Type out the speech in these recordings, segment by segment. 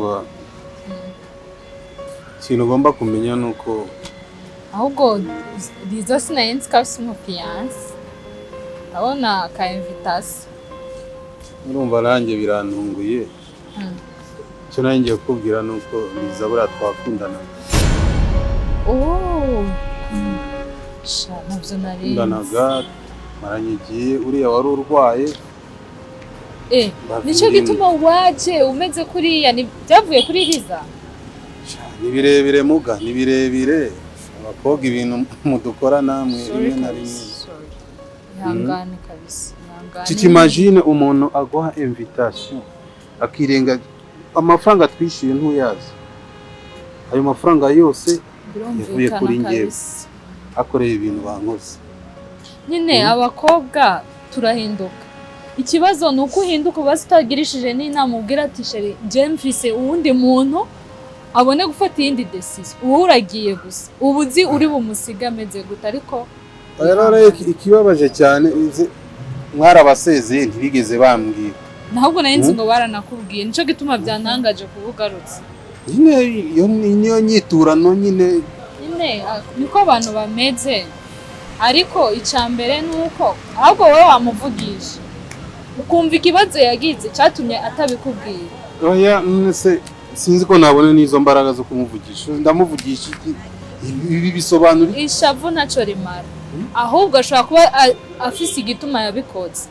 Urumva, ikintu ugomba kumenya ni uko Ahubwo Liza sinari nzi ko afise umufiyanse, ndabona ka invitation. Urumva, nanjye birantunguye. Icyo nanjye ngiye kukubwira ni uko Liza buriya twakundanaga. Oh, sha, ntabyo nari nzi. Twakundanaga, maranye igihe, uriya wari urwaye. Eh, nicyo gituma waje umeze kuriya? Ni byavuye kuri Liza? Ni birebire muga, ni birebire. Abakobwa ibintu mudukora namwe Sorry. rimwe na rimwe. Kabisa, sorry, ihangane kabisa, ihangane. Tu t'imagines umuntu aguha invitation akirenga amafaranga twishyuye? Ntuyazi ayo mafaranga yose yavuye Birumvikana. kuri njyewe. Kabisa. Akoreye ibintu bankoze. Nyine abakobwa turahinduka. Ikibazo ni uko uhinduka ubaze utagirishije n'inama, ubwira ati: "Chéri, njye mfise uwundi muntu," abone gufata iyindi decision. Ubu uragiye gusa, ubu uzi uri bumusiga ameze gute, ariko Rero ikibabaje cyane, mwarabasezeye ntibigeze bambwira. Nahubwo nari nzi ngo baranakubwiye, nico gituma byantangaje kuba ugarutse. Nyine iyo niyo nyiturano nyine. Nyine niko abantu bameze, ariko icya mbere ni uko ahubwo wowe wamuvugisha ukumva ikibazo yagize cyatumye atabikubwira. Oya, none se sinzi ko nabona n'izo mbaraga zo kumuvugisha. Ndamuvugisha iki? Ibi bisobanura iki? Ishavu ntacyo rimara. Ahubwo ashobora kuba afise igituma yabikoze,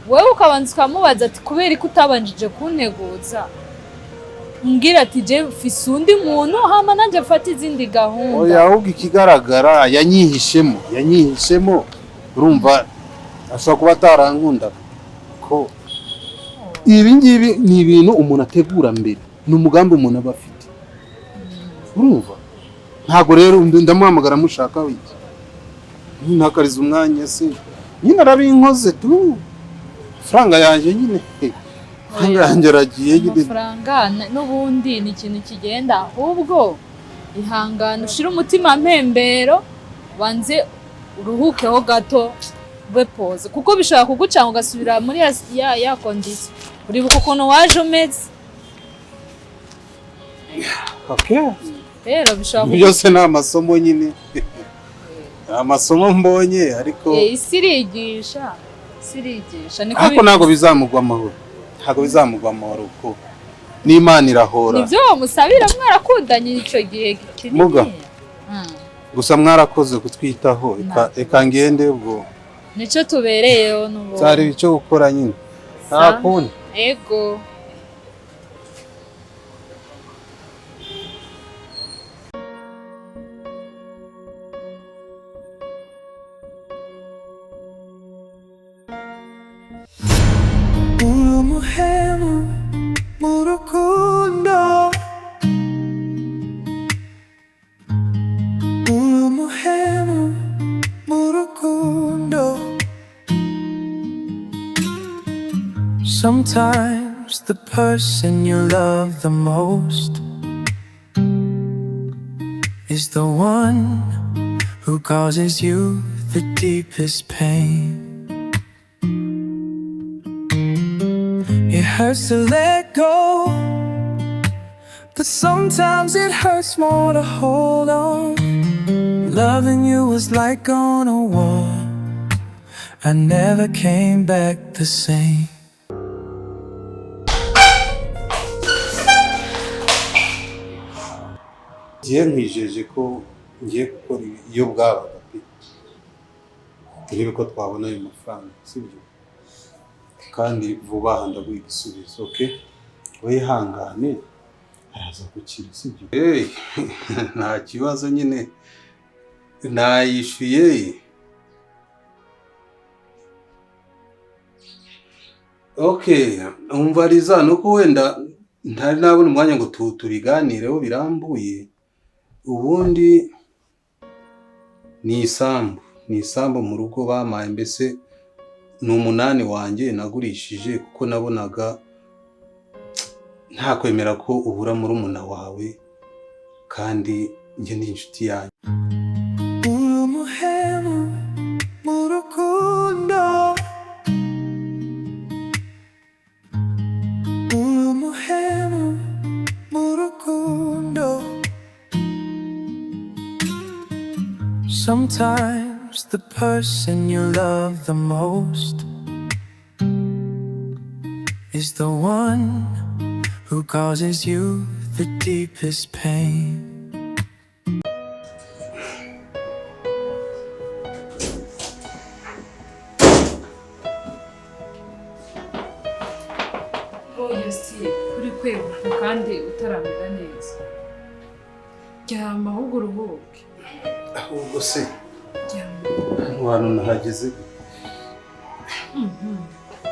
wowe ukabanza ukamubaza ati: "Kubera ko utabanjije kunteguza?" Mbwira ati: "Je mfise undi muntu," hama nanjye mfate izindi gahunda. Oya, ahubwo ikigaragara yanyihishemo, yanyihishemo. Urumva, ashobora kuba atarankundaga, ko ibi ngibi ni ibintu umuntu ategura mbere, ni umugambi umuntu aba afite. Urumva, ntabwo rero ndamuhamagara mushaka wiki ntakariza umwanya se. Nyine arabinkoze tu, amafaranga yanjye nyine, amafaranga yanjye aragiye nyine. Amafaranga n'ubundi ni ikintu kigenda. Ahubwo ihangane, ushire umutima mpembero, banze uruhukeho gato, ube pose, kuko bishobora kugucanga ugasubira muri ya condition. Uribuka ukuntu waje umeze? Rero bishobora kugu Byose ni amasomo nyine, ni amasomo mbonye, ariko Eh, isi irigisha, isi irigisha, niko. Ariko ntabwo bizamugwa amahoro, ntabwo bizamugwa amahoro, kuko n'Imana irahora. Nibyo wamusabira, mwarakundanye icyo gihe kinini. Muga. Gusa mwarakoze kutwitaho. Reka ngende ubwo. Nicyo tubereyeho n'ubundi. Nzareba icyo gukora nyine, nta kundi. Ego. Umuhemu mu rukundo, umuhemu mu rukundo. Sometimes the person you love the most is the one who causes you the deepest pain. It hurts to let go, but sometimes it hurts more to hold on. Loving you was like on a wall. I never came back the same. Ngiye nkwijeje ko ngiye gukora iyo bwabaga pe, turebe ko twabona ayo mafaranga, sibyo? Kandi vuba aha ndaguha igisubizo. Okay, wihangane, araza gukira, sibyo? Hey, nta kibazo nyine, nayishyuye. Okay, umva Liza, nuko wenda ntari nabona umwanya ngo tubiganireho birambuye. Ubundi ni isambu, ni isambu mu rugo bampaye, mbese ni umunani wanjye nagurishije, kuko nabonaga nta kwemera ko ubura murumuna wawe, kandi njye ni inshuti yanjye. Umuhemu mu rukundo, umuhemu. Sometimes the person you love the most is the one who causes you the deepest pain. Oya si uri kweguka kandi utaramera neza. Ryama ahubwo uruhuke. Ahubwo se Ryama. Hano hantu nahageze.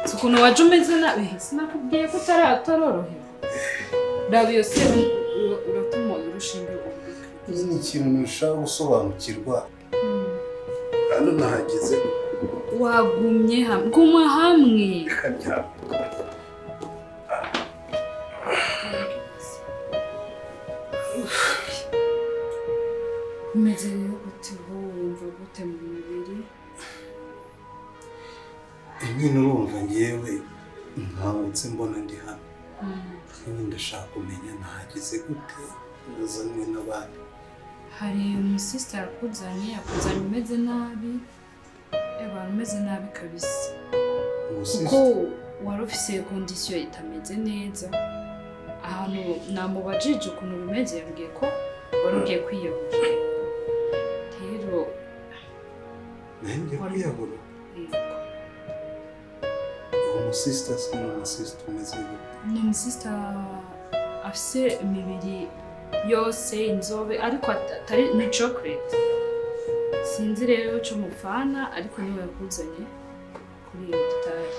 Si ukuntu waje umeze nabi, sinakubwiye ko utarorohewe. Raba iyo seru uratuma urushinge uruhuke. Iki ni ikintu ntushaka gusobanukirwa. Hano nahageze. Wagumye hamwe, guma hamwe. Reka ndyame. Umeze rero gute wowe, wumva gute mu mubiri? Nyine urumva ngewe nkangutse mbona ndi hano. Nyine ndashaka kumenya nahageze gute, nazanywe n'abandi. Hari umusisita yakuzanye, yakuzanye umeze nabi, abantu umeze nabi kabisa. Kuko wari ufise kondisiyo itameze neza. Ahantu namubajije ukuntu bimeze yambwiye ko wari ugiye kwiyahura. Rero nanjye kwiyahura. Uwo musisita si umusisita umeze gute? Ni umusisita afise imibiri yose inzobe ariko atari ni chocolate. Sinzi rero ico mupfana ariko niwe yakuzanye kuri iyo gitari.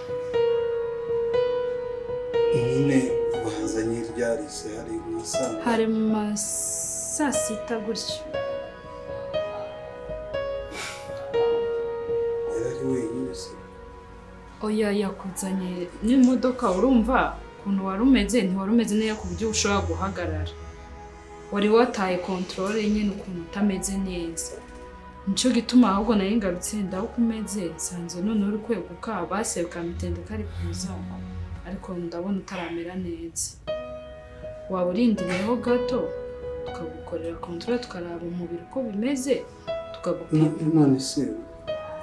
Nyine bazanye ryari se hari mwasanga? Hari mu saa sita gutyo. Yari wenyine se? Oya yakuzanye n'imodoka, urumva ukuntu wari umeze, ntiwari umeze neza ku buryo ushobora guhagarara. Wari wataye control nyine ukuntu utameze neza. Nico gituma ahubwo nari ngarutse ndaho uko umeze, nsanze none uri kweguka baseruka mitende kari kuza, ariko ndabona utaramera neza. Waba urindiriyeho gato tukagukorera control tukaraba umubiri uko bimeze tukagupima. None se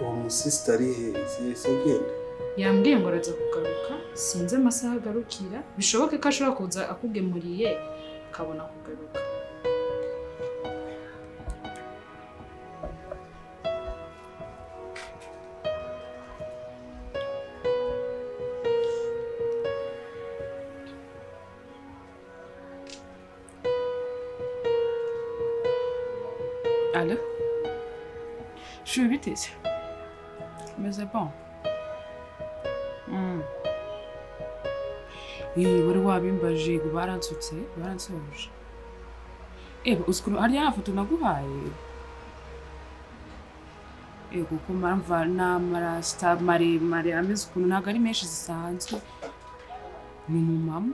uwo musisita ari he? Yahise agenda? Yambwiye ngo araza kugaruka, sinzi amasaha agarukira, bishoboke ko ashobora kuza akugemuriye akabona kugaruka. Allô? Je suis biteze. Mais bon. Wari wabimbaje ngo baransutse, baransoje. Uzi hari ya foto naguhaye? Kuko mpamva n'amarasita maremare ameze ukuntu ntabwo ari menshi zisanzwe. Ni umumama.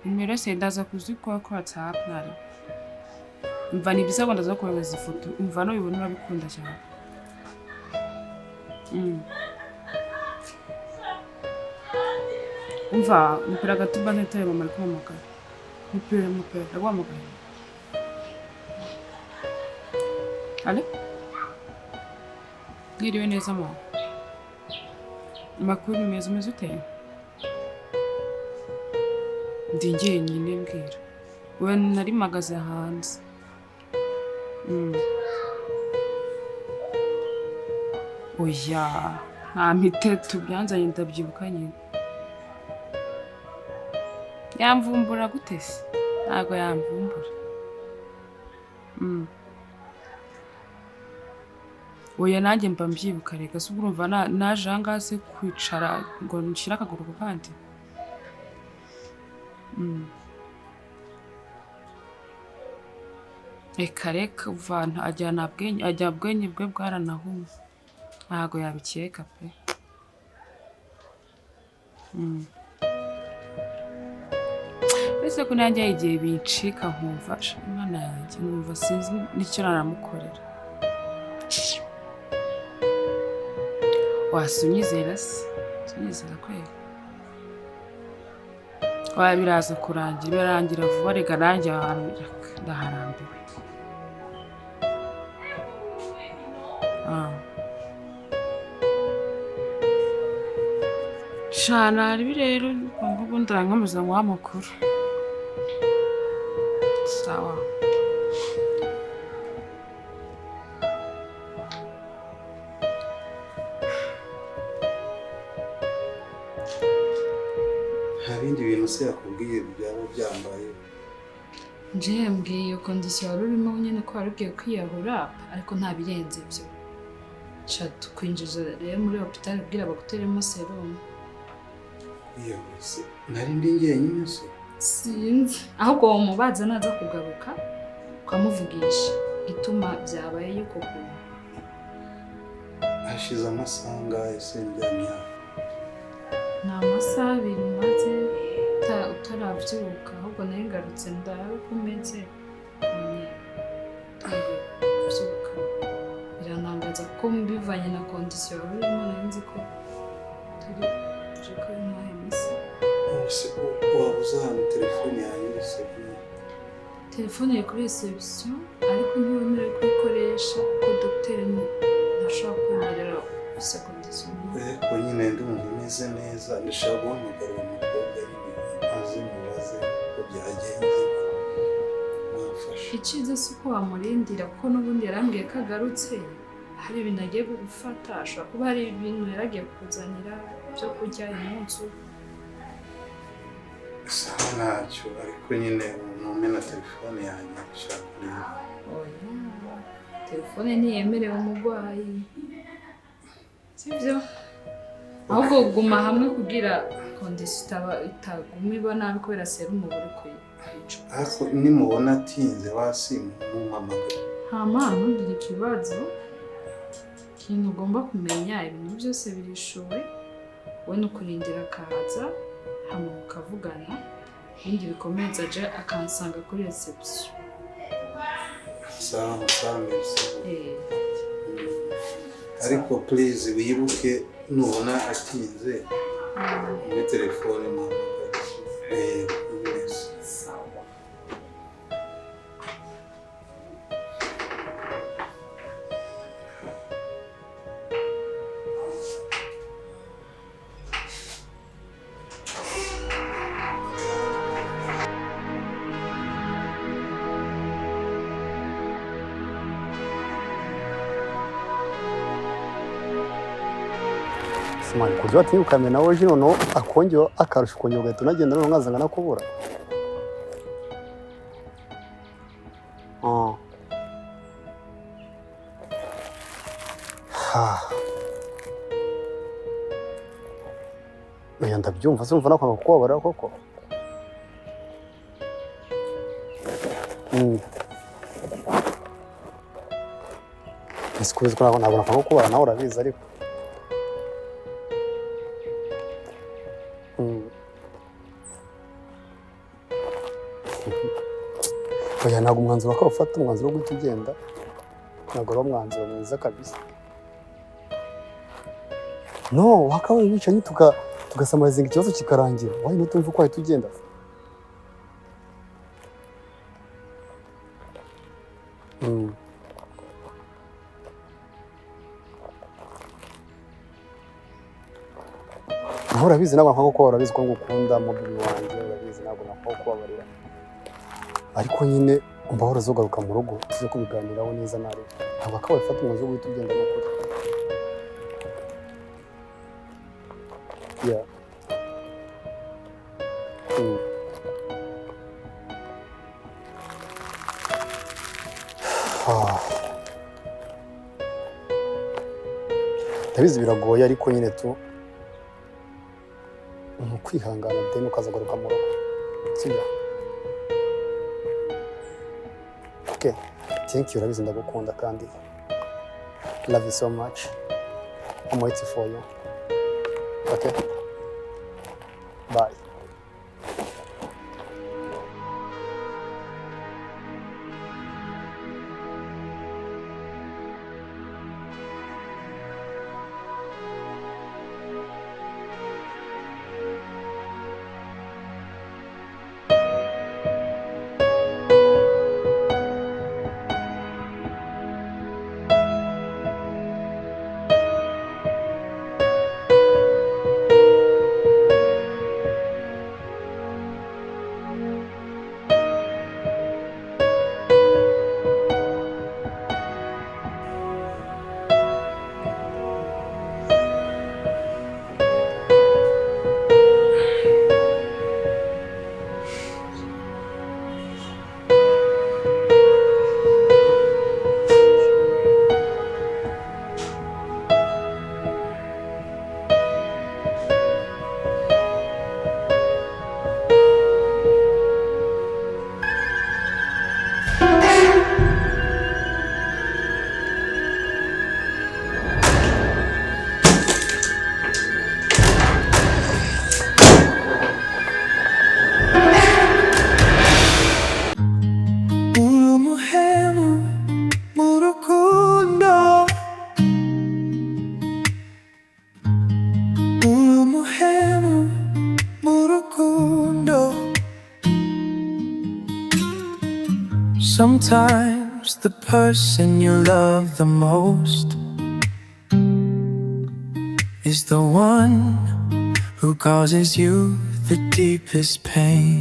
Nimero se ndaza kuzikora kuri WhatsApp nari. Mva ni byiza ngo ndaza kohereza ifoto, mva nubibona urabikunda cyane. Umva mupira gatuba ntitaye mama ari kumpamagara. Mupira ndaguhamagara. Allô? Mwiriwe neza mama. Amakuru ni meza, umeze ute? Ndi njyenyine mbwira. We nari mpagaze hanze. Oya, nta miteto byanzanye ndabyibuka nyine. Yamvumbura gute se? Ntabwo yamvumbura. Oya nanjye mba mbyibuka reka, se urumva naje aha ngaha se kwicara ngo nshyire akaguru ku kandi? Reka reka uvantu ajyana bwenye, ajya bwenye bwe bwaranahumye. Ntabwo yabikeka pe. Ese ko nanjye igihe bincika nkumva Imana yanjye, nkumva sinzi n'icyo naramukorera. Wasunyizera se? Sunyizera kweli? Oya biraza kurangira, birarangira vuba reka nanjye ahantu ndaharambiwe. Ah. Shana hari rero ngo ubundi arankomeza ngo amakuru. Sawa. Nta bindi bintu se yakubwiye byaba byambaye? Nje yambwiye iyo kondisiyo wari urimo nyine ko wari ugiye kwiyahura, ariko nta birenze ibyo. Sha tukwinjiza rero muri hopitali ubwira baguteremo serumu. Kwiyahura se nari ndi njyenyine se? Sinzi, ahubwo uwo mubaza naza kugaruka ukamuvugisha ituma byabaye yuko kuntu. Hashize amasaha angahe se ndyamye hano? Ni amasaha abiri umaze utarabyuka, ahubwo nari ngarutse ndabe ko umeze none utangiye kubyuka. Birantangaza kuko mbivanye na kondisiyo wari urimo nari nzi ko utari bubyuke nkahe minsi. Ese waba uzi ahantu telefone yanjye iri se? Telefone iri kuri reception ariko ntiwemerewe kuyikoresha kuko dogiteri ntashobora kwemerera gusa kondisiyo. Ariko nyine ndumva imeze neza, ndashaka guhamagara uwo mukobwa nyine aze mubaze uko byagenze, mwamfasha. Icyiza si uko wamurindira kuko n'ubundi yarambwiye ko agarutse hari ibintu agiye gufata, ashobora kuba hari ibintu yari agiye kukuzanira byo kurya uyu munsi. Sawa ntacyo, ariko nyine numpe na telefone yanjye ndashaka kureba. Oya, telefone ntiyemerewe umurwayi, sibyo? Ahubwo guma hamwe kugira kondisiyo itaguma iba nabi kubera serumu buri kuyica. Ariko nimubona atinze basi mumpamagare. Hama ntugire ikibazo, ikintu ugomba kumenya ibintu byose birishuwe, we ni ukurindira akaza hama mukavugana, ibindi bikomeza aje akansanga kuri reception. Sawa sawa, merci. Eh, Ariko please wibuke nubona atinze muri telefone muhamagare. Merci. Sawa. Simani kurya watinya ukamena nawe ejo noneho akongera akarusha ukongera ugahita unagenda noneho nkaza nkanakubura. Ah. Ha. Oya ndabyumva sinumva nakwanga kukubabara koko. Mm. Ese kubizi ko ntabwo nakwanga kukubabara nawe urabizi ariko. Mm. Oya ntabwo umwanzuro wakawufata, umwanzuro wo guhita ugenda ntabwo ari umwanzuro mwiza kabisa. No, wakabaye wicaye tugasamarizinga ikibazo kikarangira. Why not umva uko wahita ugenda? Mm. Nawe urabizi ntabwo nakwanga kukubabarira, urabizi ko ngukunda mubiri wanjye, urabizi ntabwo nakwanga kukubabarira. Ariko nyine umva wahora uzogaruka mu rugo tuze kubiganiraho neza nawe. Ntabwo akabaye ufata umwanzuro wo guhita ugenda n'ukuri. Yeah. Mm. Ah. Ndabizi biragoye ariko nyine tu ni ukwihangana then ukazagaruka mu rugo. Sibyo? Okay. Thank you, urabizi ndagukunda kandi love you so much. I'm waiting for you. Okay? Bye. Sometimes the person you love the most is the one who causes you the deepest pain.